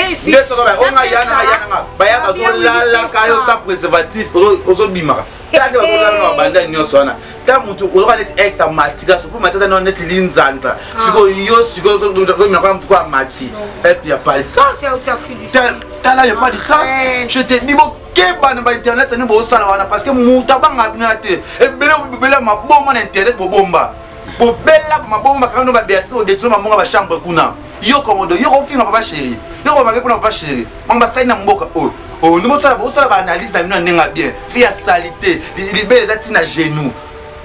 Nde soko ba onga ya na ya na baya bazolala kayo sans préservatif ozobimaka. Tala nde bazolala na babanda nyonso wana. Ta mutu ozoka neti ex amati kasi po mati aza nao neti linzanza. Ah. Sikoyo yo sikoyo ozobimaka na mutu ko amati. Est-ce qu'il y a pas de sens? Tala, il y a pas de sens. Je te dis bokeba na ba internet nini bosala wana parce que mutu abangaka bino ya te. Ebele bobela maboma na internet bobomba. Bobela maboma bakanga no ba Beatrice bodetourne mabonga ba chambre kuna. Yo komodo, yo kofinga papa chéri. Yo ko mabe pona papa chéri. Mamba basali na mboka oyo. Oh, nous bosala bosala ba analyse na bino na ndenge ya bien. Fille ya salite, libele eza ti na genou.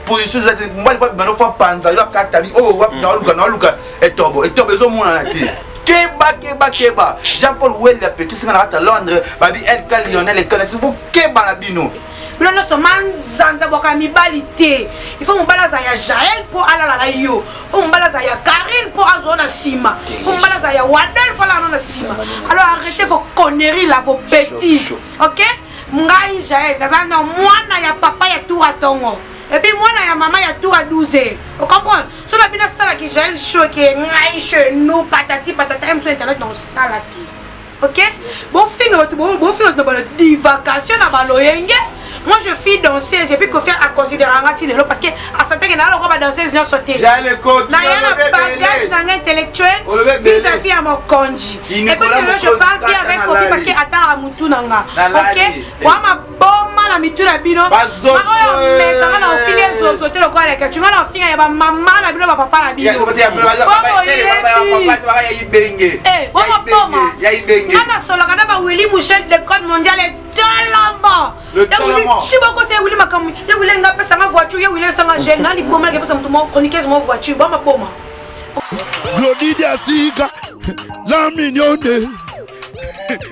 Position eza ti mobali pa bino fa panza yo akata bi oh wapi na luka na luka etobo etobo ezomonana te. Keba keba keba. Jean-Paul Welle apekisi nga na kati ya Londres, babi LK Lionel Ekana bokeba na bino. Bino nyonso manzanza bwaka mibali te. Il faut mobali aza ya Jael mpo alala na yo. Faut mobali aza ya Karine mpo azwa na nsima. Faut mobali aza ya Wadel mpo alala na nsima. Alors arrêtez vos conneries là, vos bêtises. OK? Ngai Jael naza na mwana ya papa ya tour à tongo. Et puis mwana ya mama ya tour à 12 heures. Vous comprenez? So na bino salaki Jael show ke ngai chez nous patati patata m sur internet na osalaki. Ok? Bofinga bato bofinga bato na balo divagation na baloyenge. Moi je suis danseuse et puis Koffi a considéré nga ti lelo parce que asantaki na lokola ba danseuse nyonso te. Na ya na bagage na nga intellectuel vis-à-vis ya mokonzi. Et puis lelo je parle bien avec Koffi parce que atalaka mutu na nga. Ok? Wa maboma na mitu na bino. Oyo mekaka na ofinga ezozo te lokola leka. Tu nga na ofinga ya ba mama na bino ba papa na bino. Bongo yebi. Eh, bongo boma. Nga nasolaka na ba Willy Michel de code mondial etolombo. Ti bokosa ye Willy makambo. Ye Willy nga apesa nga voiture, ye Willy esanga jeune. Na liboma na kepesa moto moko chroniqueuse moko voiture. Ba maboma. Glody Diasika, la mignonne.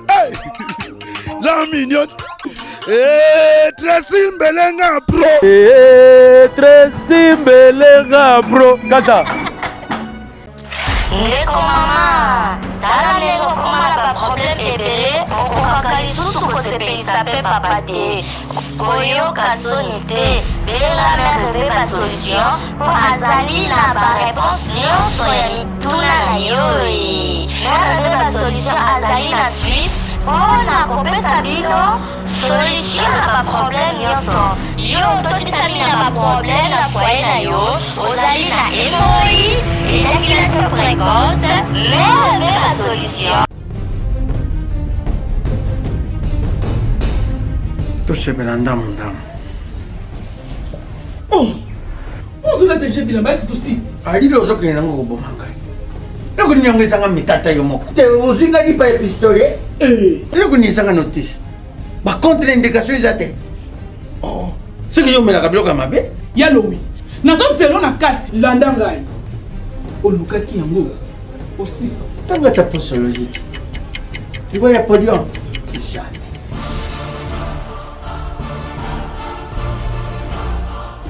Hey, la mignonne. Hey, Tracy Mbelenga bro. Hey, Tracy Mbelenga bro. Kata. Ndeko mama, tala ndenge okoma na ba problème ebele, okokaka lisusu kosepelisa pe papa te. Koyoka soni te, benga mère Veve ba solution po azali na ba reponse nionso ya mituna na yo ee. Mère Veve ba solution azali na Suisse po na kopesa bino Solution na ba problème nionso. Yo ototisami na ba problème na foyer na yo, ozali na hemorroïde, ejaculation precoce, mais avec ba solution. Tosepela ndambu ndambu. Oh! Ozolata deja bilamba ya sito 6. Alili ozokende nango koboma ngai. Eloko nini yango ezanga mitata yo moko? Te ozwi ngai lipa ya pistolet. Eh. Eloko nini ezanga notice? Ba contre indication eza te. Oh. Soki yo omelaka biloko ya mabe? Ya lowi. Nazo zelo na kati. Landa ngai. Olukaki yango osisa. Ntango ata posologie te. Liwa ya podium. Jamais.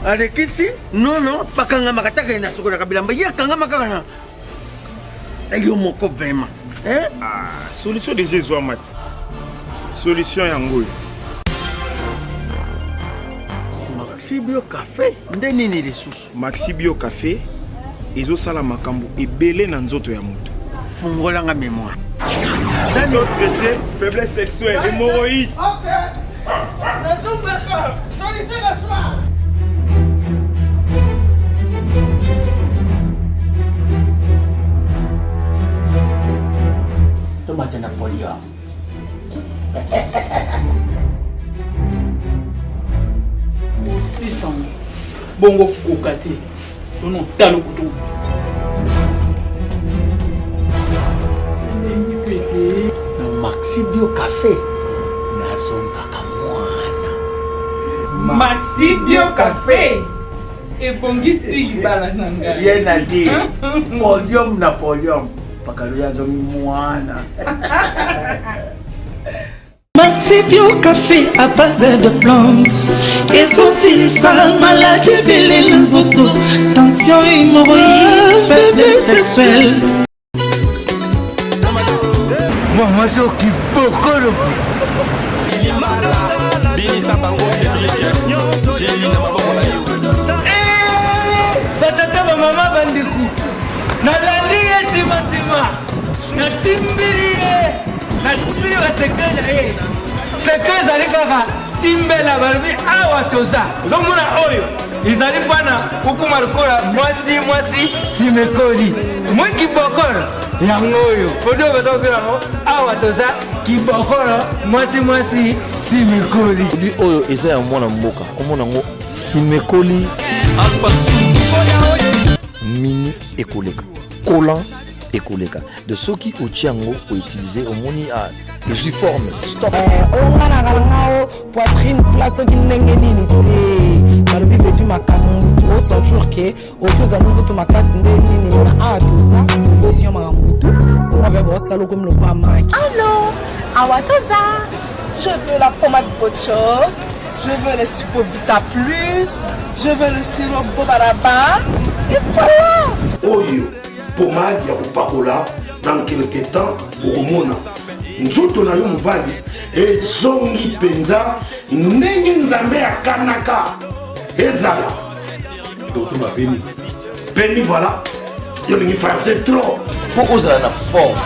Alekisi non non bakangamaka taka ye nasukolaka bilamba ye akangama kaka na yo moko vraiment eh? Ah, solution deja ezwama ti solution yango oyo. Maxi Bio Cafe nde nini lisusu? Maxi Bio Cafe ezosala makambo ebele na nzoto ya moto. Fungola nga memoire. Traité faiblesse sexuelle, hémorroïde. Solution na soir. Tomate na podium. Osisa bongo koka te tono talo kutu. Na Maxi Bio Cafe nazongaka mwana. Maxi Bio Cafe ebongisi libala na ngai. Rien à dire. Podium na podium. Pakalo azongi mwana. Maxi Bio Café à base de plantes ezosilisa maladi ebele na nzoto tension hémorroïde faiblesse sexuelle. Mama soki bokolo. Binisa bango Cédric, Gélie na maboko na yo. Batata bamama bandeko nalandi ye nsima nsima natimbili ye. Oyoka secret na ye. Secret ezali kaka timbela balobi awa toza. Ozomona oyo ezali mpana okoma lokola mwasi mwasi simekoli mwe kibokolo yango oyo produit oyo baza kobenga yango awa toza kibokolo mwasi mwasi simekoli. Produit oyo eza ya mwana mboka komona yango simekoli mini ekoleka collant ekoleka de soki otie yango outilize omoni ah, ezwi forme stop eh, oyo nga na kala o poitrine plat soki ndenge nini te balobi vedu makambo ngutu osentir ke okoki ozala nzoto makasi nde nini na awa toza solution makambo ngutu oyo baosala okomi lokola maki allo awa toza je veux la pommade bocho je veux les supovita plus je veux le sirop bobaraba et voilà oyo pomade ya kopakola dans quelque temps okomona nzoto na yo mobali ezongi mpenza ndenge nzambe akanaka ezala tokotuma peni peni voilà yo olingi français trop mpo ozala na forme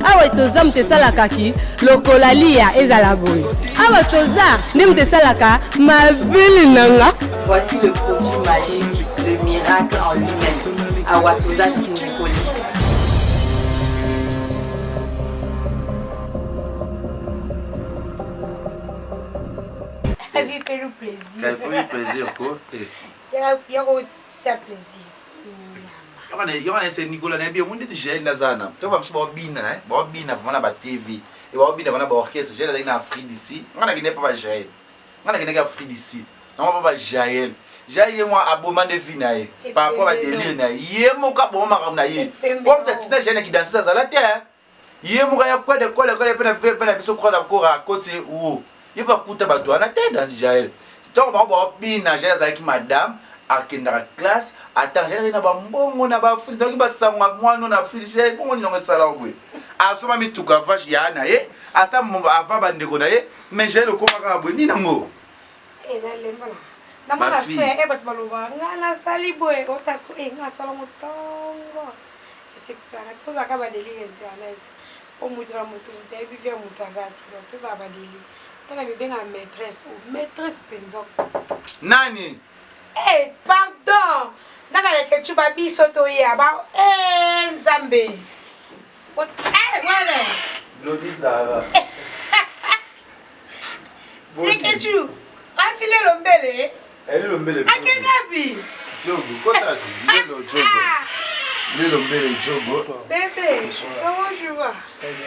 awa toza moto esalaka ki lokola liya ezala boye awa toza nde moto esalaka mabele na nga Voici le produit magique, le miracle en lui-même. Awa toza simikoli. Fais-nous plaisir. Fais-nous plaisir, quoi. Ya kotia plaisir. Yoko na ese Nicolas na yebi omoni ndeti Jael naza na to ba mosusu baobina baobina vraiment na ba TV e baobina vraiment na ba orchestre Jael azalaki na Afrique d'ici nga nakende pa ba Jael nga nakendaki Afrique d'ici nango pa ba Jael Jael ye mwa aboma nde vie na ye par rapport ba délire na ye ye moko aboma makambo na ye po moto atinda Jael na kidansise azala te ye moko aya kwede kwede kwede mpe na mpe na biso kola kora akoti wo ye mpe akuta bato wana te dans jael ntango bango baobina jael azalaki madame akendaka classe ata jael azalaki na bambongo na baafrike azalaki basango ya mwana na afrike jael bongo niongo esala boye asomba mituka vache ya na ye asa ava bandeko na ye mais jael okoma kaka boye nini yango eh, namona sikoyo eh, bato baloba nga nasali boye ota sikoyo eh, nga asalango ntongo Esekisaka tozala kaka ba delire internet po mutu na mutu mutu ayebi vie ya mutu aza te donc tozala ba delire ye na mibengaka maitresse o oh, maitresse penza nani eh pardon naka lekechu ba biso toya ba eh nzambe eh mwana Glody Zara Lekechu ati lelo mbele Lelo mbele akendabi Jogo kota lelo jogo lelo mbele jogo bebe comment tu vas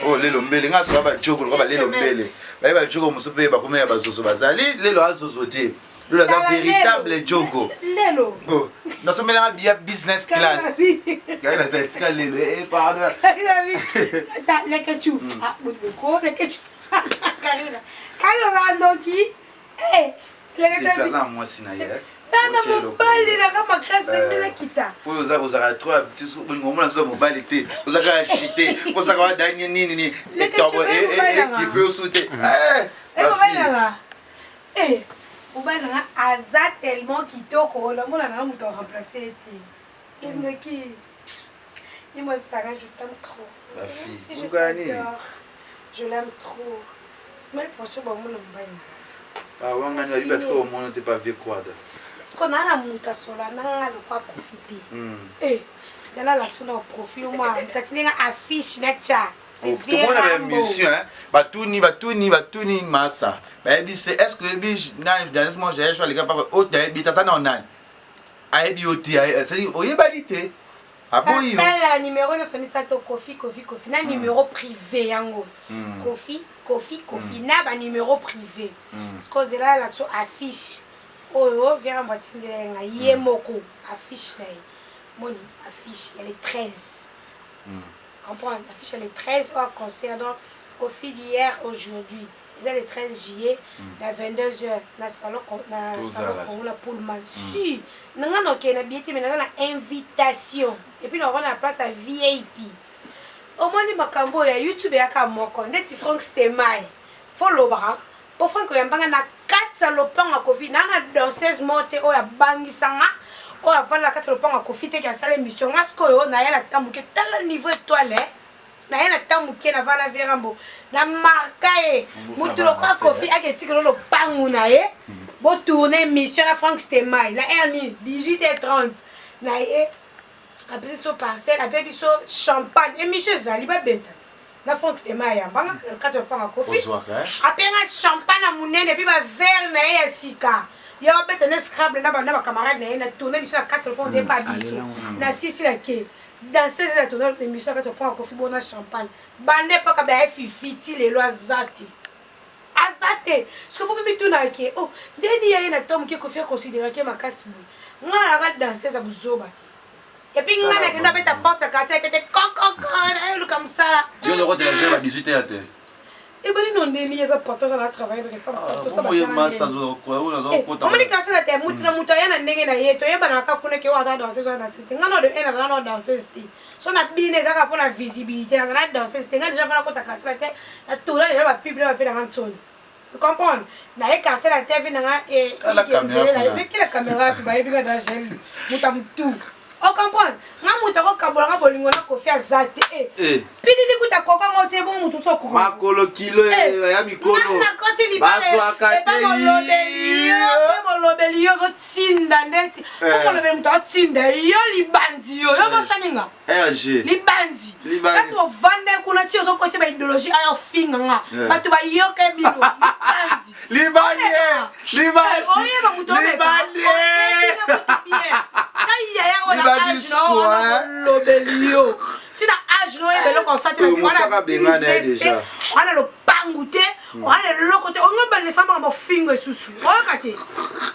oh lelo mbele nga soa ba jogo lokola ba lelo mbele baye ba jogo mosusu mpe bakomi ya bazozo bazali lelo azozo te lelo aza véritable jogo lelo oh nasomelanga biya business class ngai naza etika lelo eh, pardon lekechu ah boko lekechu karina karina oza ndoki eh aza mwasi na ye nana mobali naka makasi ndenge kita oyo ozalaka trop olingo omona nzoto mobali te ozalaka agite ozalaka wadani nini nini etobo ekipe osu te mobali nanga mobali nanga aza tellement kitoko namona nanga moto aremplace ye te endoki ye mo yebisaka je t'aime trop je l'aime trop semaine prochaine bamona mobali nanga wangani babi batika omona te pa vie croide siko naa na moto asola nanga lokwa kofi te eh, jala alakisi na profil mwa moto atindi nga affiche na tya tomona baémission batuni batuni batuni masa bayebi se est ce que oyebi nani danes mo jaye so aleka paka oyo nayebi te aza nao nani ayebi yo te oyebani te aboyi yo tala numero nyonso misato kofi kofi kofi na numero privé yango kofi kofi kofi na banumero privé siko ozela alakisi affiche oyo virambo atindela ye ngai ye moko affiche na ye moni affiche ya le 13 comprendre affiche ya le 13 oyo concert donc kofi d'hier aujourd'hui eza le 13 juillet na 22 heures na salon na salon congo na pullman si na nga na okende na billet te mais naza na invitation et puis nakokona na place ya vip omoni makambo oyo ya youtube eyaka moko ndeti frank stemai fo lobaka po frank oyambanga na kati ya lopango ya kofi naa na danseuse moko te oyo abangisa nga Oyo avanda na kati ya lopango ya Koffi te ke asala emission. Nga sikoyo naya na temps moke tala niveau etoile eh. Naye na temps moke na vanda vieux Rambo na marka ye mutu lokola Koffi ake tikelo lopangu na ye bo tourner emission na Franck Stemay na heure nini 18h30 na ye apesi biso parcelle ape biso champagne emission ezali babeta na Franck Stemay ayambanga na kati ya lopango ya Koffi ape nga champagne ya munene pe ba verre na ye ya sika ya babeta na scrable na ba camarade na ye na tourner biso na kati ya lopango te pa biso na sisi na ke Danseuse na tourna emission kati ya Koffi bona champagne. Bande paka ba fifi ti lelo aza te. Aza te. Ce que faut mimi tuna ke oh ndeni ya ye na tom ke Koffi a considérer ke makasi boye. Nga na ka danseuse ya buzoba te. Et puis nga na kenda beta porte ya quartier tete kokoko na luka musala. Yo loko te la vie ba 18 heures te. Ebali no ndeni eza patron na travailler avec ça to ça omoni quartier na te mutu na mutu aya na ndenge na ye toyebanaka kaka kuna ke oyo aza danseuse oyo danseuse te nga no de un nazala no danseuse te so na bino eza kaka mpona visibilité nazala danseuse te nga deja mpona kota quartier na te na tourna deja bapub na bafe nanga nsoni comprendre naye quartier na te vi nanga kila caméra bayebi nga da gel moto ya motu O comprendre? Nga mutu ako kabola nga bolingo na Koffi aza te. Eh. eh. Pididi kuta koka ngo te bongo mutu so koka. Makolo kilo eh, eh ya mikolo. Nga koti libala. Bazwaka te. Epa molobeli yo, pe molobeli yo zo tinda ndeti. Po eh. molobeli mutu atinda yo libandi yo. Yo bosani nga. RG. Libandi. Libandi. Kasi ovanda kuna ti ozo koti ba idéologie ayo finga nga. Bato ba yoka bino. Libandi. Libandi. Libandi. Oyeba mutu obeta. Libandi. Yaya oyo na age na wana molobeli yo. Ti na age na oyeba eloko osati na wana business te. Wana lopangu te. Wana eloko te. Ongo bandisa makambo fingo esusu. Oyoka te.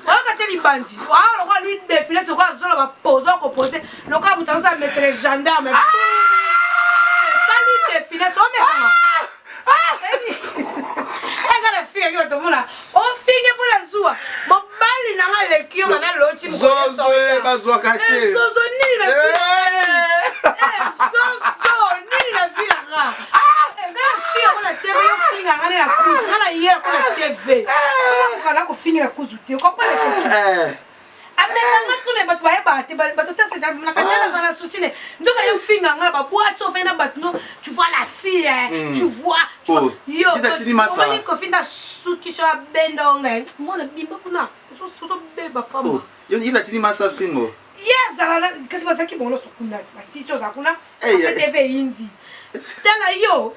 Oyoka te libandi. Wana lokola lui défilé lokola zolo ba pose ko pose. Lokola mutu azosa mettre les gendarmes. Ah! Lui défilé so omekanga. Eka na finga ki bato ofinge mpo na zuwa mobali na nga aleki yo bana loti zozo eh, bazwaka te eh, zozo nini na eh, zozo nini na vi na nga nga na finga ko na tv yo finga nga na kuzu nga na yela ko na tv nga na kofinga na kuzu te comprendre te amekanga trop mais bato bayebaka te bato te na kati naza na souci ne nzoka yo finga nga babwati ofai na bato no tu vois la fille eh, mm. tu vois tu vois oh, yo omoni kofi nda suki so abenda o ngai mwana bimba kuna ozobeba pamba oh, yo natindi masa fingo ye azala kasi bazalaki bango nyonso kuna ti basisi oza kuna tv eyindi tala yo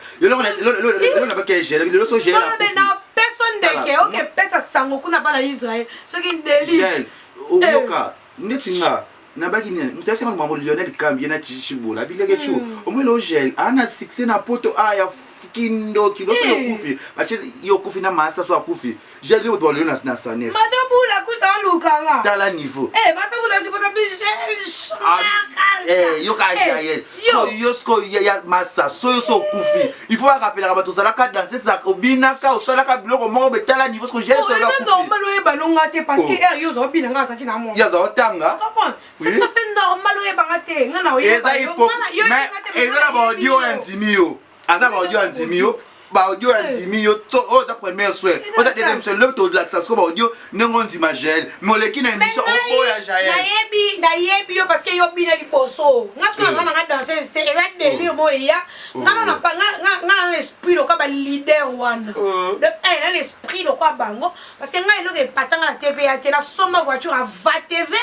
na peso ndeke oke pesa sango kuna bana israel soki delige oyoka ndeti nga nabaki nini moto asema mambo lionel kambi ye na chibola abileke chu hmm. omoi lo gel ana succès na poto a ya kindoki loso yokufi batie yokufi na masa so akufi gel yo moto balio na sanef madobula kuta alukanga tala niveau eh madobula jipota bi gel eh yoka jael so yo siko ya masa so yo so okufi il faut barapelaka bato ozalaka danse ezalaka obinaka osalaka biloko moko boye tala niveau siko gel eza normal oyeba nonga te parce que heure yo ozobina nga azalaki na mwana ye aza otanga c'est tout à fait normal oyebanga te nga na oyeba eza na baaudio ya ndimi yo aza baaudio ya ndimi yo baaudio ya ndimi yo oyo eza première soin oyo eza deuxième soin lobi tolakisa siko baaudio ndenge ondima jael mais oleki na émission oboya jael nayebi nayebi yo parce que yo bina liboso nga soki naza nanga danseuse te eza délire mo eya nga nga na esprit lokola ba leader wana de un na esprit lokola bango parce que nga eloko epatanga na tva te nasomba voiture ava tv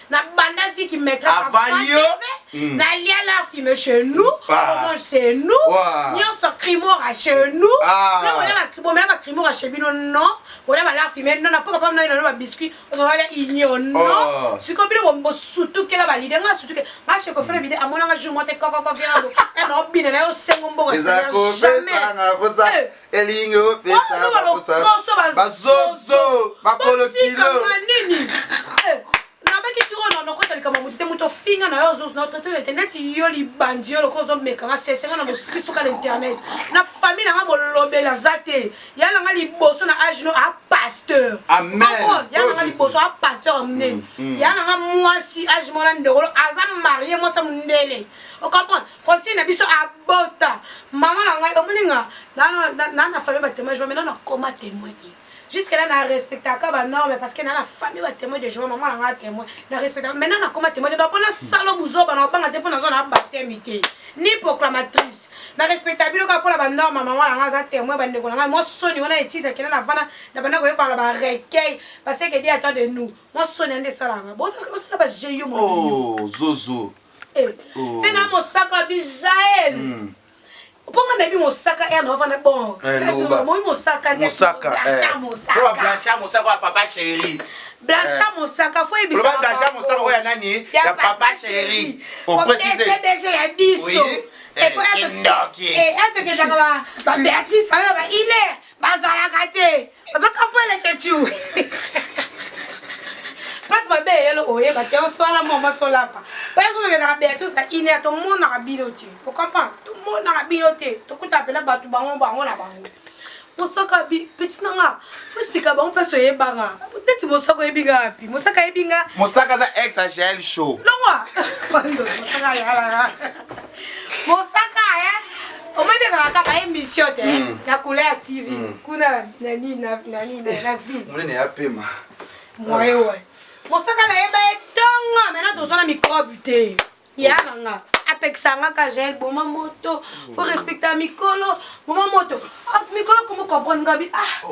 na banda vie qui maîtresse avant yo mm. na lia la fime chez nous ah. on mange chez nous wow. nyonso crimora chez nous ah. bolia ba bomela ba crimora chez bino non bolia ba la fime non na poka pam na ba biscuit ozolia union non oh. sikoyo bino bosutukela ba leader nga sutuke nga chez kofela bide amonanga jour mo te kokoko viango e na obina na yo sengo mbongo jamais elingi opesa bakoso bazozo makolo kilo nini eh, nabaki turo na nokota likambo moto te moto ofinga na yo ozozo na otraite te ndeti yo libandi yo lokola ozomeka nga sese nga na mosisuka na internet na famille na nga molobeli aza te ya na nga liboso na age no a pasteur ya na nga liboso a pasteur ya monene mm, mm. ya na nga mwasi age mwana ndekolo aza marie mwasi ya mondele ocomprendre Francine na biso abota mama na ngai omoni nga na na famille ba témoin mais na koma témoin te. Jusque là na respectaka ba norme parce que na na famille ba témoin de joie, maman na nga témoin. Na respectaka maintenant na koma témoin de donc pona salo buzoba na banga te pona zo na baptême te. Ni proclamatrice. Na respecta bino kaka pona ba norme maman na nga aza témoin ba ndeko na nga moi soni wana etida kena na vana na banda koyekola na ba recueil parce que Dieu attend de nous. Moi soni nde sala nga. Bo ça ba jeu yo mo. Oh zozo. Eh. Oh. Fena mosaka bi Jaël. Mpo nga nayebi mosaka ere na ovanda bon Eh, loba. moi mosaka te Mosaka, Blanchard eh. mosaka Oyo Blanchard mosaka ya papa chéri. Blanchard mosaka fo yebisa Loba Blanchard mosaka oyo ya nani? Ya papa chéri. O préciser. PCDG ya biso Oui. Eh, kindoki. atokendaka ba Béatrice ala ba Hilaire bazalaka te bazaka mpo eleke tu place mabe eyelo oyeba te oswala mwa masolapa mpo biso tokendaka Béatrice na Hilaire tomonaka bino te ocomprendre tomonaka bino te tokutaka mpena bato bango bango na bango mosaka bi petit na nga fo explika bango place oyebanga neti mosaka oyebi nga wapi mosaka ayebi nga Mosaka aza ex ya Jael Show. longwa mosaka ayalaka mosaka eh omoi te ezalaka ba émission te na couleur ya tv kuna nani nani na ville Monene ya pema. moye we mosaka nayeba ye ntongo maintenant toza na microbe te ya na nga apekisa nga ka gel boma moto faut respecter mikolo boma moto Ah, mikolo komo comprendre nga bi ah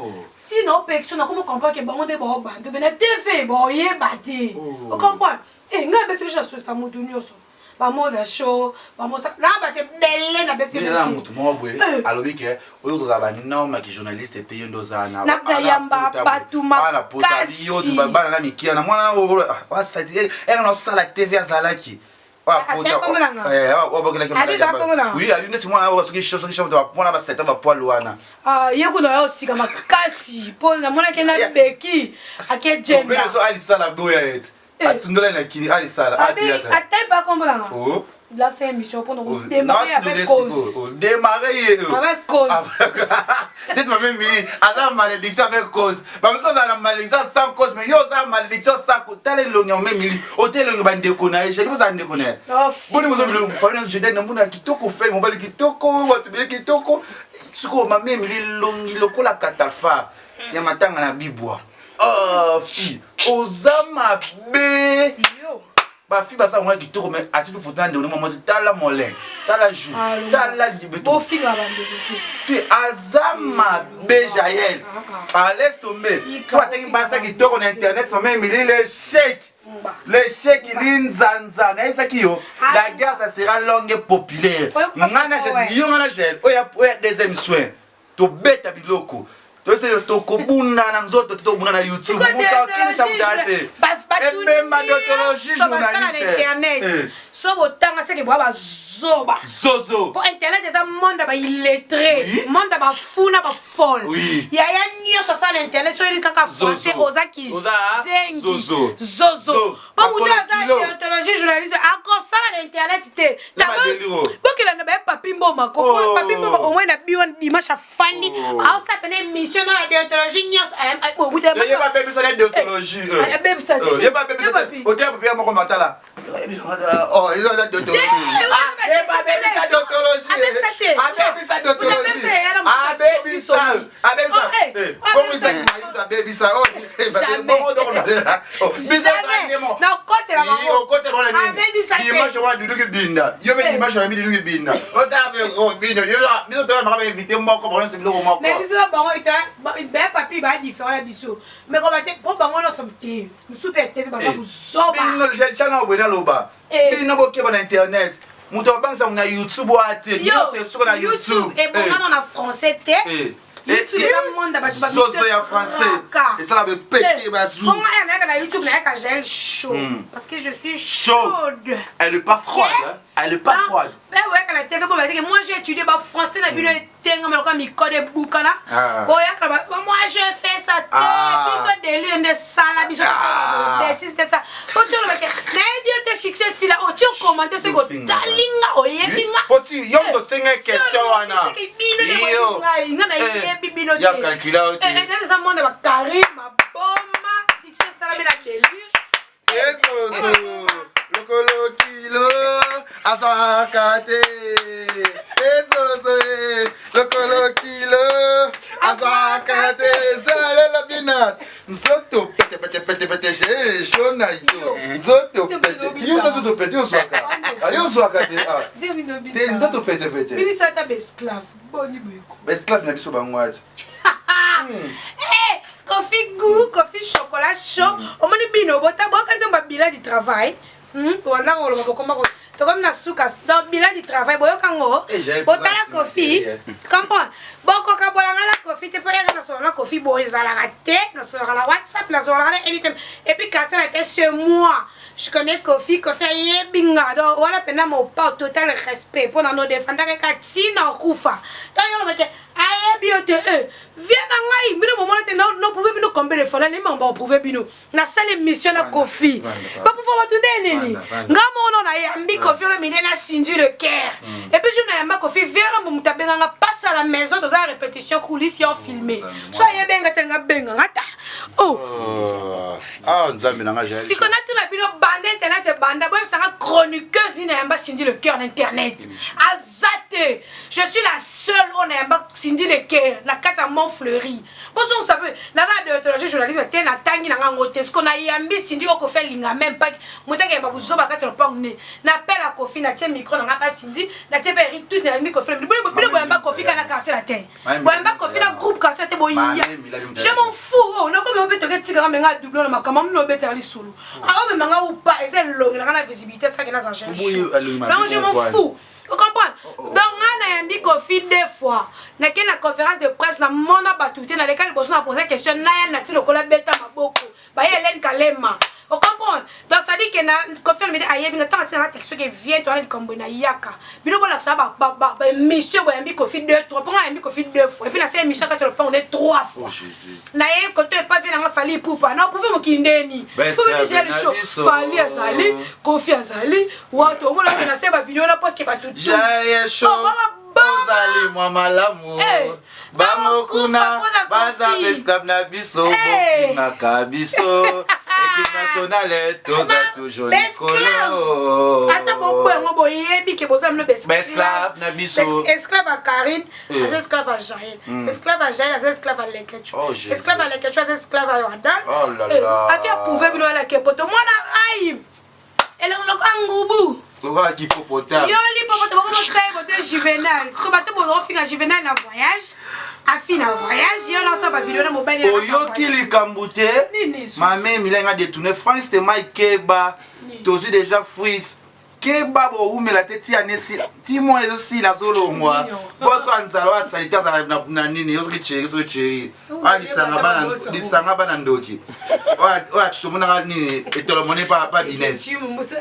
si na opekisa na komo comprendre ke bango nde baobanda me na tv baoyeba te ocomprendre e ngai abesi biso na sosa motu nyonso bamoda show bamosa na bato ebele na besi Nde na mutu moko boye alobi ke oyo kozala ba norme ki journaliste te yo nde oza na Na kayamba bato makasi. bana na mikia na mwana ere na osala tv azalaki Ate kombo na nga? Abi ba kombo na nga? oui abi neti mwana oyo soki soki soki mwana baseta bapoile wana Ah, ye kuna ya osika makasi mpo namonaki na beki ake jenda so alisala boya ete atundola na kini alisala abi ata pa kombo na nga Oh. lakisa émission mpona kodemare avec cause démarre ye avec cause neti bamemi aza malédiction avec cause bamosusu azala na malédiction sans cause mais yo oza malédiction sans cause tala elongi ya mamemili ote elongi bandeko na ye jeli bozala ndeko na ye boni bozofamille jeden namona ya kitoko fele mobali kitoko bato bele kitoko sikoyo mamemili elongi lokola katalfa ya matanga na bibwa Oh, fi oza mabe bafi basala mwa kitoko mais atitu foto na ndeko na mwasi tala molin tala jou tala libeto bofinga bandeko te te aza mabe jael alaisse tombe so atengi basa kitoko na internet mama emili l'échec l'échec linzanza nayebisaki yo la guerre ça sera longue et populaire nga na Jael, yo nga na jael oyo ya deuxième soin tobeta biloko toyebisa yo tokobunda na nzoto te tokobunda na youtube moto akimisa moto aya te ebemba deontologie basala na journaliste internet Eh. so botanga seke boya bazoba zozo mpo internet eza monde ya baillettré monde ya bafou na bafolle Oui. yaya nyonso asala na internet so oyeli kaka français Zozo. oza kizengi Zozo. zozo Zo. mpo moto Makolo aza kilo. deontologie journalisme akosala na internet te Na madeliro. bokelanda baye papi mboma ko Oh. papi mboma omoi na bio dimanche afandi aosala pene émission na ya deontologie nyonso ye babebisa na déontologie abebisa te. ye babebisa te oteya papier moko matala oh eza déontologie ye babebisa déontologie Abebisa te. abebisa déontologie Abebisa abebisa abebisa Oh, eh. bongo isaki mayuta abebisa bongo dokonalela biso nakotela okotela wana nini Abebisa te. dimanche wana duduki binda yo mpe dimanche wana mi duduki binda otala binda biso toyamaka bainvité moko bango nyonso biloko moko mais biso na bango baya papi baya différent na biso mais koba te mpo bango nyonso te mosusu mpe ya tv baza kozoba bino tana boye naloba bino bokeba na internet moto abangisa na youtube oya te nyonso esuka na youtube ebongana na français te Eh. youtube eza monde ya bato ba- zozo ya français esala bepete bazu bongo aya nayaka na youtube nayaka jael chaud parce que je suis Chaude. chaude elle est pas froide hein. elle est pas froide boyaka na tv po bateke moi j'ai étudié bafrançais na bino etengama lokola mikode ebukana Ah. boyaka moi je fais ça te Ah. biso délire nde sala biso Ah. betise nde sala po ti olobake nayebi yo te succès esila oti okomante soki otalinga oyebi nga poti yo moto osenga question wana Seke bino nde Yo. boyebi ngai nga nayebi bino ya calcula yo te internet eza monde ya bakarine maboma succès esalami na délire ezozo lokolo kilo azwaka te ezozo e lokolo kilo azwaka te zalelo Nana nzoto pete pete pete pete je chaud na yo nzoto pete yo nzoto pete ozwaka yo ozwaka te ah te nzoto pete pete Bimisa ata ba esclave boni boye ko. Ba esclave na biso bango ati. Eh, Kofi goût, Kofi chocolat chaud. Omoni bino bota boka nzembo ba bilan du travail. Wana koloba bokoma ko tokomi na suka donc bilan du travail boyoka ngo Eh, botala Kofi comprendre bokoka bolanga na Kofi te po yaka nasolola na Kofi boye ezalaka te nasololaka na WhatsApp nasololaka na anytime et puis quartier na te chez moi je connais Kofi Kofi ayebi nga donc wana mpenza mopa total respect mpo na no defendaka ka ntina okufa ntango yo olobake ayebi yo te e vie na ngai bino bomona te no prouve bino combien de fois nalingi makambo baprouve bino nasali émission na Kofi baprouve bato nde nini nga mono nayambi Kofi Olomide na Cindy le Cœur et puis jour nayamba Kofi vera mbo moto abenganga passe à la maison toza na répétition coulisse yo filme so ayebenga te nga benga nga ta oh ah nzambe na nga siko natuna bino banda internet ebanda boyebisanga chroniqueuse nini nayamba Cindy le Cœur na internet aza te. Je suis la seule oyo nayamba Cindy le Cœur na kati ya Mont Fleury. Bozongisa mpe naza na déontologie journalisme te natangi na nga ngo te. Siko nayambi Cindy oyo Kofi alinga même pas moto akeyamba buzoba kati ya lopango ne. Napela Kofi natie micro na nga pa Cindy natie mpe Eric tout nayambi Kofi na bino bino boyamba Kofi kaka na quartier latin. Boyamba Kofi na groupe quartier latin boya. Je m'en fous. Oh nakomi obe toke tika nga menga doublon na makambo mino obetela lisolo. Aomema nga ou pas eza elongi na nga na visibilité saki naza jeune. Donc je m'en fous. O comprendre? Donc nga nayambi Koffi deux fois. Nake na conférence de presse na mona batu te naleka liboso na poser question naya nati lokola beta maboko. Baye Hélène Kalema. O comprendre? Donc ça dit que na Koffi Olomide ayebi nga tanga tina na texte que vient toi na likambo na yaka. Bino bolakisa ba ba ba, ba émission boyambi Koffi deux trois. Ponga yambi Koffi deux fois. Et puis na sa émission kati lopango ne trois fois. Oh Jésus. Na ye koto epa vie nanga Fally Ipupa. Na prouver mokili ndeni. Best Faut mettre gel chaud. Fally azali, Koffi azali, wato omona mpe na se ba video na parce que bato tout. Jaye show. Ozali mwa malamu. Eh, Bango kuna baza Koffi. esclave na biso Eh. bofingaka biso équipe nationale toza toujours likolo ata bobo yango boyebi ke boza bino Baesclave na biso. esclave ya Karine Eh. aza esclave ya Jael esclave ya Jael aza esclave ya Lekechu Oh, Jésus. esclave ya Lekechu aza esclave ya Wadal Oh là là. afi aprouve bino alake poto mwana ai elongo lokola ngubu lokola kipopotame yo lipopoto bokomotia ye botie Juvenal siko bato bozofinga Juvenal na voyage afi na voyage yo naosala bavideo na mobali na kati ya oyoki voyage. likambo te Nini lisusu? mame emilia nga détourne France te mai keba tozwi déjà fruit keba bowumela te ti ane esila ti mwa ezosila azolongwa boso ya nzala oyo asalite azala na nini yo soki cheri soki cheri oyo lisanga bana ndoki oyo tomonaka nini etolomone pa bines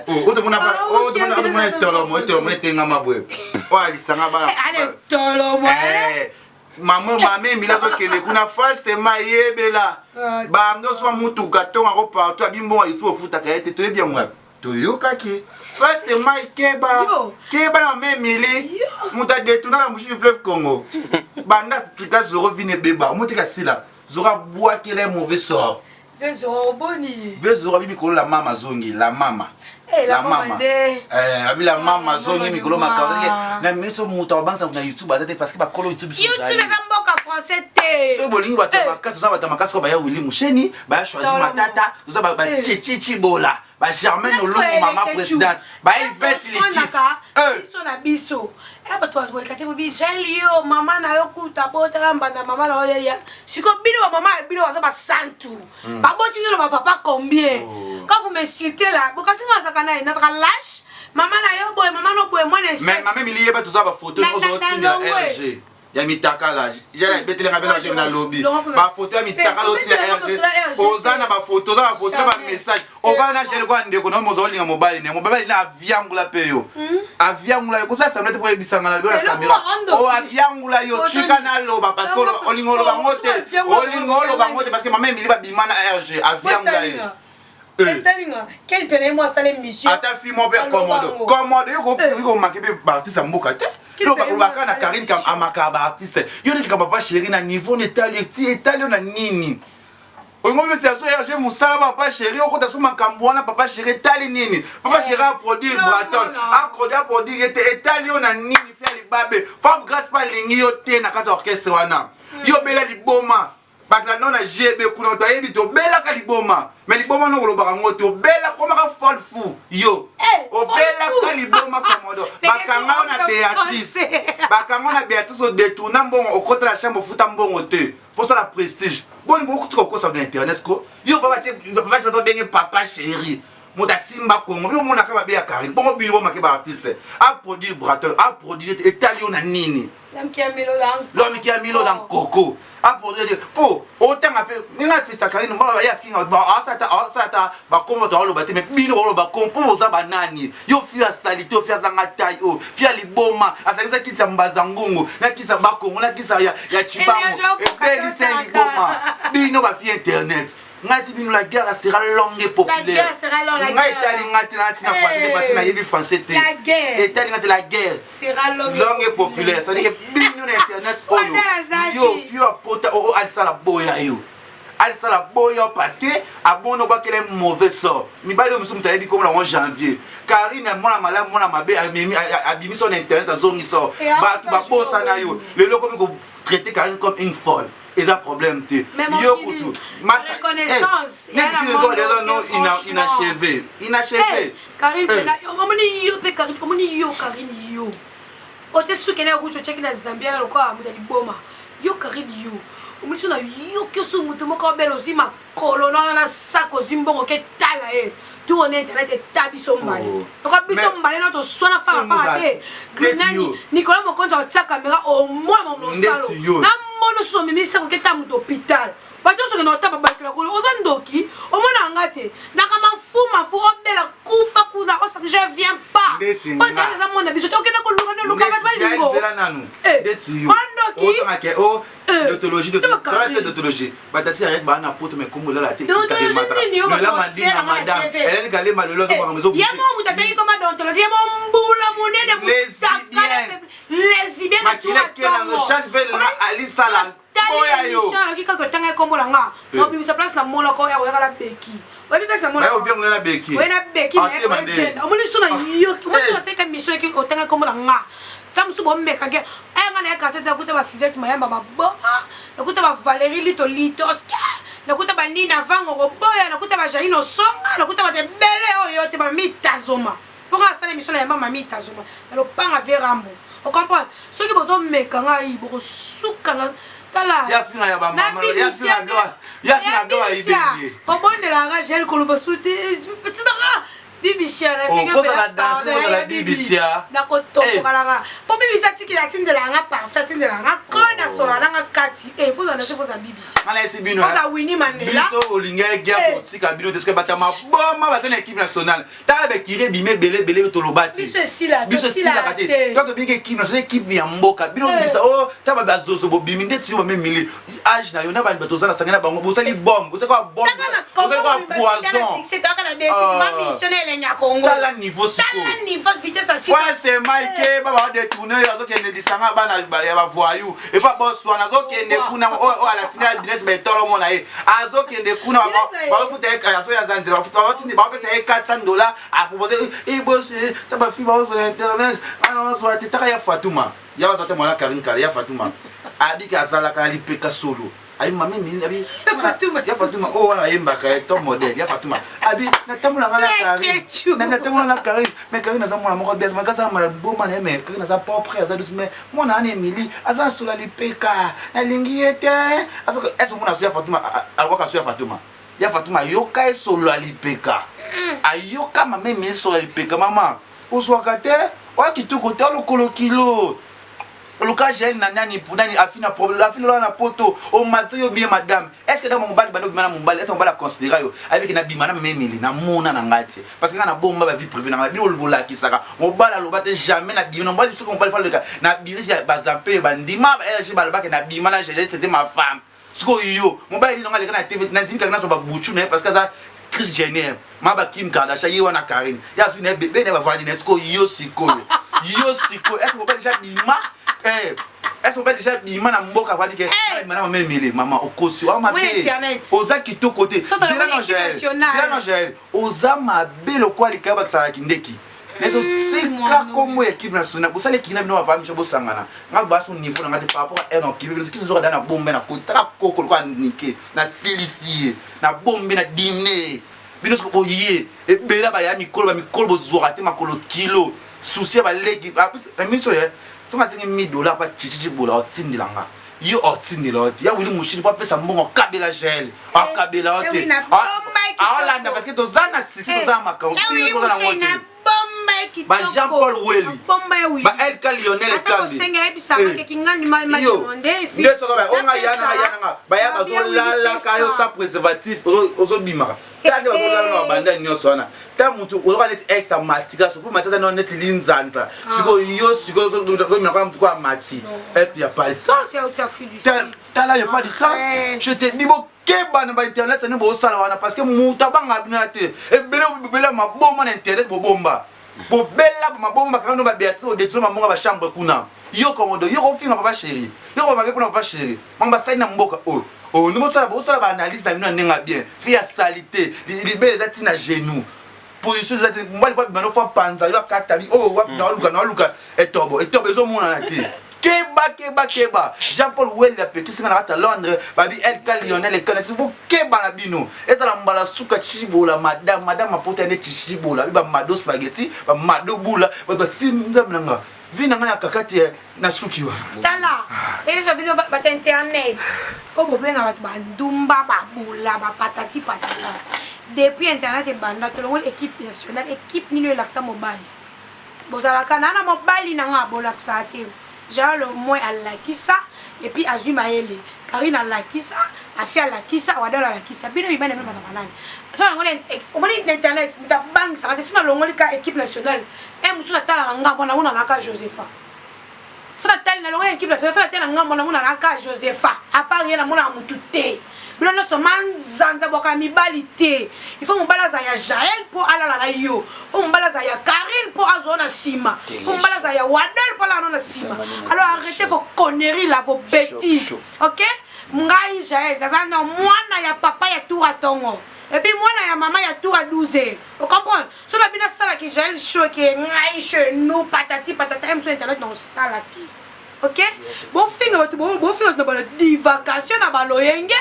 oyo tomona etolomo etolomo etengama boye oyo alisanga bana mama mama emili azokende kuna fastema yebela bamnyonso bamutuka tongako partout abimbonga youtube ofutaka ye te toyebi yango wapi toyokaki first mai keba keba na mama emili moto adetourna na mouchi du fleuve Congo banda tuta zoro vine ebeba omoteka sila zoro abwakela ye mauvais sort ve zoro abi mikolo la mama azongi la mama la mama abi la mama azongi mikolo makambo na miso moto abangisa na youtube aza te parce que bakolo youtube youtube eza mboka français te to bolingi bato ya makasi toza bato ya makasi ko baya Willy Musheni baya Choisi Matata toza bachichichi bola ba Germaine Olongo mama présidente ba Yvette Likis biso na biso e bato baboleka te bobi Jael yo mama na yo kuta botala mbanda mama na yo ya siko bino bamama ya bino baza basantu baboti bino na bapapa combien quand vous me citez là bokasi nga azalaka na ye nataka lâche mama na yo boye mama no boye mwana mais mama Emili yeba toza bafoto ozotinda RG ya mitakala betelanga bena bashemi na lobi bafoto ya mitakala otinda RG oza na bafoto oza bafoto na bamessage ovanda na gele kwa ndeko na mozo olinga mobali ne mobali na aviangula mpe yo aviangula yo kosala sembla te po oyebisanga na libo na kamera o aviangula yo tika naloba parce que olinga oloba ngo te olinga oloba ngo te parce que mama Emili babima na RG aviangula ye ata fi mo mpe commando commando yo komake mpe baartiste ya mboka te olobaka na Karine amaka baartiste yo neti ka papa chéri na niveau na etali ti etali yo na nini olingo mipesa so RG mosala papa chéri okota so makambo wana papa chéri etali nini papa chéri aproduire Braton aproduire ye te etali yo na nini fi ya libabe Fab Grâce mpe alingi yo te na kati ya orchestre wana yo bela liboma. Bato na nona GB kuna bato bayebi te obelaka liboma. Mais liboma no kolobaka ngo te obela komaka folle fou yo. Eh, obelaka liboma komodo. Bakanga yo na Beatrice. Bakanga na Beatrice o détourna mbongo okota na chambre ofuta mbongo te. Posa la prestige. Boni bokuti kokosa na internet ko. Yo papa papa chéri benge papa chéri. Moto asimba Congo bino omonaka mabe ya Karine bongo bino bomake ba artiste a produire braton a produire etali yo na nini l'homme qui a mis l'eau dans coco a produire po otanga mpe ndenge afista Karine mbala ye afinga asala ata bakombo to aloba te mais bino oloba kombo mpo boza banani yo fi ya salite oyo fi azanga tai oyo fi ya liboma asangisa kisa mbanza ngungu na kisa bakongo na kisa ya cibango ebelisa liboma bino bafi internet ngai si bino la guerre sera longue et populaire ngai etali ngai te na ntina français te parce que nayebi français te etali ngai te la guerre longue et populaire c'est à dire que bino na internet oyo yo fio apota oyo alisala boya yo alisala boya parce que aboni obwakela mauvais sort mibali oyo mosusu moto ayebi komona yango janvier karine mwana malamu mwana mabe abimisi na internet azongisa bato babosana yo lelo okomi kotraite karine comme une folle eza problème te yo kutu reconnaissance no inachevé inachevé karine pena omoni yo mpe karine omoni yo karine yo otie suki na rouge otiaki na zambia na lokola moto ya liboma yo karine yo omoni so na yoki oso moto moko obela ozwi makolo na na sako ozwi mbongo ke tala ye tour na internet eta biso mbale oh. toka biso mbale na toswana farafara te nani nicolas mokonzi akotia kamera au moins mamosalo na mono susu omemi sako ke ta moto hôpital bato nyonso okende kota babakela kolo oza ndoki omona yanga te nakama fu mafu obela kufa kuna osa je viens pas po internet eza mona biso te okende koluka nde oluka bato balingo ondoki dontologie dontologie batasi arrête baa na poto mais kombo elala te noela mandinga madame Hélène Kalema lelo azo makambo ezo ye mo moto atangi koma dontologie ye mo mbula monene lesbienne lesbienne makila kela zo change vele na alisala boya yo aloki kaka otanga ekombo na nga obimisa place na monoko ya koyaka na beki oyebi place na monoko na beki oye na beki omoni so na yoki omoni so oteka mission otanga ekombo na nga ntango mosusu bomekake aya nga na ya quartier nakuta ba fivete mayamba maboma nakuta ba valérie lito litoske nakuta ba nina vango koboya nakuta ba janine osonga nakuta bato ebele oyo te bamitazoma mpo nga asala émission na yamba mamitazoma na lopanga vie rambo ocomprendre soki bozomeka ngai bokosuka na tala obondelaka gel koloba su te petit nanga bibisia nakotombokalaka mpo bibisia atiki atindelaka nga parfait atindelaka nga ko nasola nanga kati fozala bibisiafoza wini mandela biso olingaki guerre kotika bino te soki bato ya maboma baza na équipe nationale tala bekiri ebimi ebele ebele toloba te biso esilaka te to tobiki équipe nationale équipe ya mboka bino bisa o tala bazozo bobimi ndeti yo bamemili age na yo na bani bato oza na sange na bango bosali bombe bosali kaka bombe bosali kaka poison tala niveau sikoyoste mike ba badetourne oyo azokende lisanga bana ya bavoyou epa boswana azokende kuna oyo alatini ya bines baetolomo na ye azokende kuna bazofuta ye azoya aza nzela bapesa ye 400 dollar apropose ebose ta bafi baozwa internet anaozwa te taka ya fatuma ya baza te mwana karine kala ya fatuma abiki azalaka ya lipeka solo abi mami nini abi ya fatuma oyo wana ayembaka ye top modèle ya fatuma abi natambola nga na karine natambola na karine mais karine aza mwana moko bien makasi aza maboma na ye mais karine aza propre aza douce mais mwana wana emili aza sola lipeka nalingi ye te ese omona aso ya fatuma alwaka aso ya fatuma ya fatuma ayoka ye solo ya lipeka ayoka mama emili solo ya lipeka mama ozwaka te oya kitoko te olokolo kilo oluka gel na nani nani afina problème afina lola na poto omati yo bien madame est ce que ntango mobali banda obima na mobali est ce que mobali aconsidera yo ayebiki na bima na memeli na mona na ngai te parce que ngai na bomba ba vie privée na ngai bino bolakisaka mobali aloba te jamais na bima na mobali soki mobali faleka na bima bazampe bandima rg balobaki na bima na gg c'était ma femme sikoyo yo mobali nini aleka na tv nandimi kaka nazwa babuchu na ye parce que aza Chris Jenner ma ba Kim Kardashian ye wana Karine ye azwi na ye bebe na ye bavandi na ye sikoyo yo sikoyo yo sikoyo est-ce mobali deja bima eh, est-ce mobali deja bima na mboka avandi ke bima na mama Emile mama okosi oa mabe oza kitoko te zela na Jael zela na Jael oza mabe lokola likaya bakisalaki ndeki. Nazo tika kombo ya équipe nationale. Bosala équipe na bino ba misha bosangana. Nga ba son niveau na nga te par rapport à un équipe. Bino kiso zoka na bombe na kota koko lokola nike na silisi ye na bombe na dîner. Bino soko boye ebela ba ya mikolo ba mikolo bozwaka te makolo kilo. Souci ya baleki na miso ye soki asengi 1000 dollars pa chichichi bola otindela nga. Yo otindela yo te. Ya Willy Mushini po apesa mbongo akabela gel. Akabela yo te. Aolanda parce que toza na succès toza na makambo. Bino toza na ngo te. Ba Jean Paul Weli. Ba LK Lionel Ekambi. Nde soki ba onga ya na ya na ba ya bazolalaka yo sans préservatif ozobimaka. Tala nde bazolala na babanda nyonso wana. Ta mutu ozoka neti ex amatika so po mati aza neti linzanza. Sikoyo yo sikoyo ozobimaka mutu ko amati. Est-ce qu'il y a pas de sens? Tala il y a pas de sens. Je te dis bokeba na ba internet nde bosala wana parce que mutu abanga bino te. Ebele bobela maboma na internet bobomba. Bobela maboma bakanga no ba Beatrice bodetourne mabonga ba chambre kuna. Yo komodo yo kofinga papa chéri. Yo ko mabe pona papa chéri. Mamba basali na mboka oyo. Oh, nous bosala bosala ba analyse na bino na ndenge ya bien. Fille ya salite, libele eza ti na genou. Position eza ti mobali po abima no fo apanza yo akata bi oh wapi na oluka na oluka etobo etobo ezomonana te. Keba keba keba. Jean-Paul Welle apekisi nga na kati ya Londres, babi LK Lionel Ekana si bokeba na bino. Ezala mbala suka Tshibola madame madame apota nde Tshibola, ba mado spaghetti, ba mado bula, ba si nzambe na nga. Vie na nga na kakati na suki wana. Tala, eleza bino bato internet oyo bobenga bato bandumba babula bapatati patata. Depuis internet ebanda tolongoli équipe nationale, équipe nini oyo elakisa mobali? Bozalaka na na mobali na nga bolakisaka te. Jael au moins alakisa et puis azwi mayele. Karine alakisa, Afi alakisa, Wadol alakisa. Bino mibali na bino bazalaka nani? So nalongoli omoni na internet moto abangisaka te so nalongoli ka équipe nationale e mosusu natala na ngambo namonana ka Josepha. So natali nalongoli équipe nationale so natali na ngambo namonana ka Josepha. À part ye namonaka motu te. Bino nyonso manzanza bwakaka mibali te. Il faut mobali azala ya Jael mpo alala na yo. Faut mobali azala ya Karine mpo azwa na nsima. Faut mobali azala ya Wadol mpo alala na nsima. Alors arrêtez vos conneries là, vos bêtises. Ok? Ngai Jael naza na mwana ya papa ya tour à tongo. Et puis mwana ya mama ya tour à 12 heures. Vous comprenez? So na bino salaki Jael show ke ngai chez nous patati patata mosusu internet na osalaki. Ok? Bofinga bato bofinga bato na ba divagation na ba loyenge.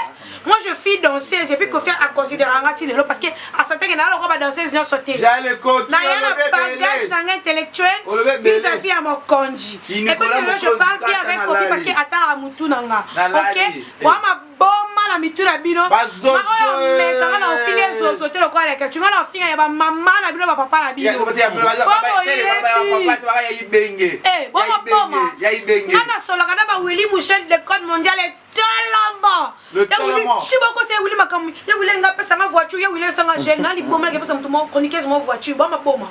Moi je suis danseuse et puis Koffi a considéré nga ti lelo parce que asanteke na lokola ba danseuse nyonso te. Na ya na bagage na nga intellectuel vis-à-vis ya mokonzi. Et puis lelo je parle bien avec Koffi parce que atalaka mutu na nga. Ok? Wa maboma na mitu na bino. Oyo mekanga na ofinga ezozo te lokola leke. Tu nga na ofinga ya ba mama na bino ba papa na bino. Bobo yebi. Eh, bongo boma. Nga nasolaka na ba Willy Mouchel de code mondial et tolombo. Le tolombo. Ti boko se Willy makambo. Ye Willy nga pesa nga voiture, ye Willy sanga jeune na liboma ke pesa mutu moko chroniqueuse mo voiture, boma boma.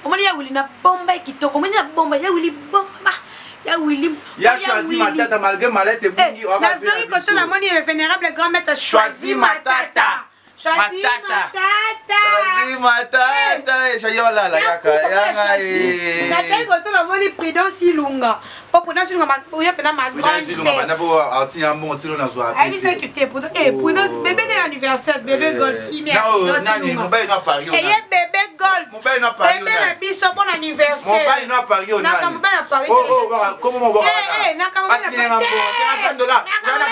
Omoni ya Willy na bomba kitoko, omoni na bomba ya Willy bomba. Ya Willy. Ya choisi Matata malgré malette ebungi. Nazongi koto namoni le vénérable grand maître Choisi Matata. Choisi Matata. Choisi Matata. Chayo lala yaka yanga e. Nataki koto namoni Prudence Ilunga. Po Prudence Ilunga oyo pena ma grande sœur. Banda po ati ya mbongo tilo na zwa. Ayebisaki te Prudence eh Prudence bébé de l'anniversaire bébé Gold kimia. Nani mobali na Paris. Eh ye bébé Gold. Mobali na Paris. Bébé na biso bon anniversaire. Mobali na Paris onani. Naka mobali na Paris. Oh oh comment mo Eh eh naka mobali na Paris. Ati $100. Na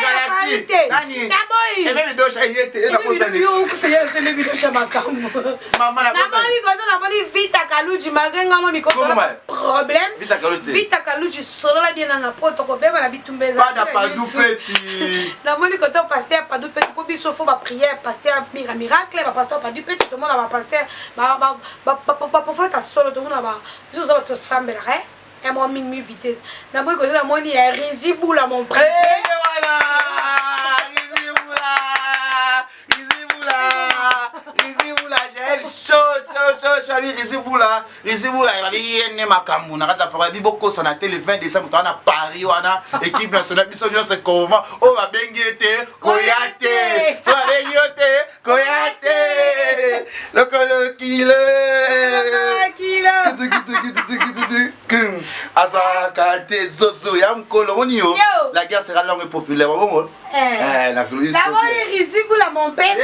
galaxie. Nani? Naboyi. Et même dosha il était na posa ni. Yo kuseye se le bidosha makambo. Mama na Namoni koto namoni Vita Kaluji malgré nga mo mikolo problème. Vita Kaluji. Vita Kaluji solola bien nanga po tokobeba na bitumba eza. Bana Padou Peti. Namoni koto pasteur Padou Peti po biso fo ba prière pasteur mira miracle ba pasteur Padou Peti tomona ba pasteur ba ba ba prophète solo tomona ba biso za ba tosambelaka eh. Un mois minuit vitesse. Namoni koto namoni ya Rizi Bula mon préfet. Eh voilà. Rizi Bula. Rizi Bula. Rizi Bula Jael chaud chaud chaud chaud Rizi Bula. Rizi Bula babi ye nde makambo na kati ya Paris babi bokosana te le 20 décembre toza na Paris wana équipe nationale biso nyonso ekoma oyo babengi ye te koya te so babengi yo te koya te lokolo kilo azalaka te zozo ya mokolo omoni yo la guerre sera longue et populaire babongo namoni rizibula mon pv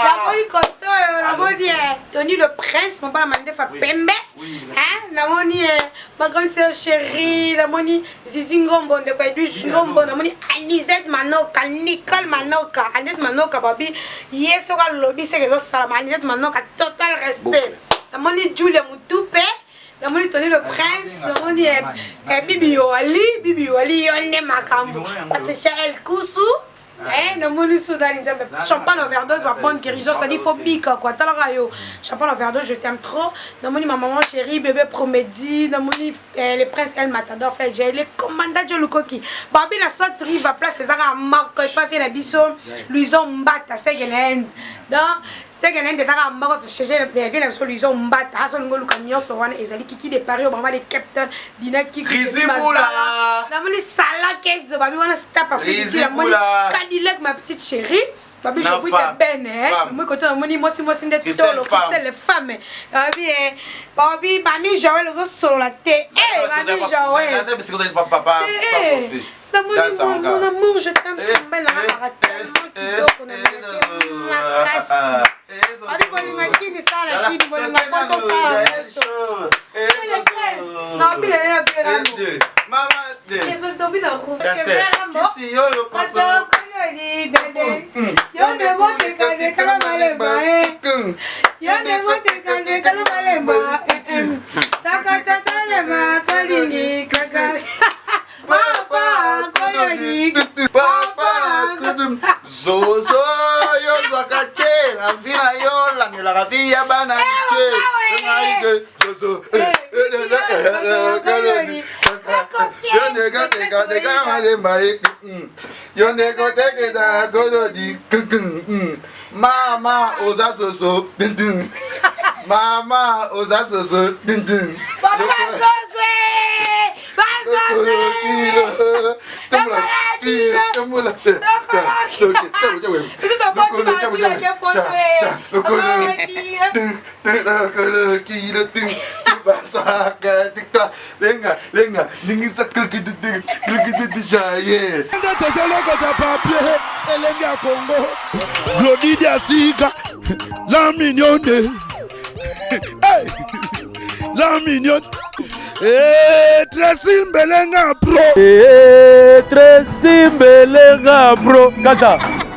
namoni koto namoni Tony le prince. mobala mandefa pembe hein namoni eh, ma grande sœur chérie namoni Zizi Ngombo ndeko Edwige Ngombo namoni Anisette Manoka Nicole Manoka Anisette Manoka babi ye soki alobi seke ezosalama Anisette Manoka total respect namoni Julia Mutupe namoni Tony le Prince namoni eh, eh, Bibi Yoali Bibi Yoali yo nde makambo Patricia El Kusu Eh, namoni so nani nzambe champagne overdose ba bonne guérison ça dit faut bika quoi talaka yo champagne overdose je t'aime trop namoni ma maman chérie bébé promedi namoni eh, le prince El Matador frère j'ai le commandant Joe Lukoki babi na sot riva place ezaka moko epavi na biso Louison Mbata second hand donc Second hand ezaka moko chez vie na biso Louison Mbata aso lingo luka nyonso wana ezali Kiki de Paris obama le captain Dina Kiki Rizibula namoni Salah Kenzo babi wana star Afrique namoni Cadillac ma petite chérie babi je vous te bene eh moi koto namoni mwasi mwasi nde tolo Christelle femme babi eh babi mami Joël ozo solola te eh mami Joël eh namoni mon amour je t'aime belle nanga tellement kitoko na makasi abi bolinga kini sala kini bolinga poto sala poto naobila ya verambo Zozo yo zwaka te na vi na yo landelaka vi ya bana mike ngai te zozo yo ndeka teka teka na malemba ye yo ndeko teketa kododi mama oza soso mama oza soso papa soso Nde tozolokota papier elenge ya Congo Glody Diasika la mignonne hey! la mignonne hey, Tracy Mbelenga pro hey, Tracy Mbelenga pro kaka.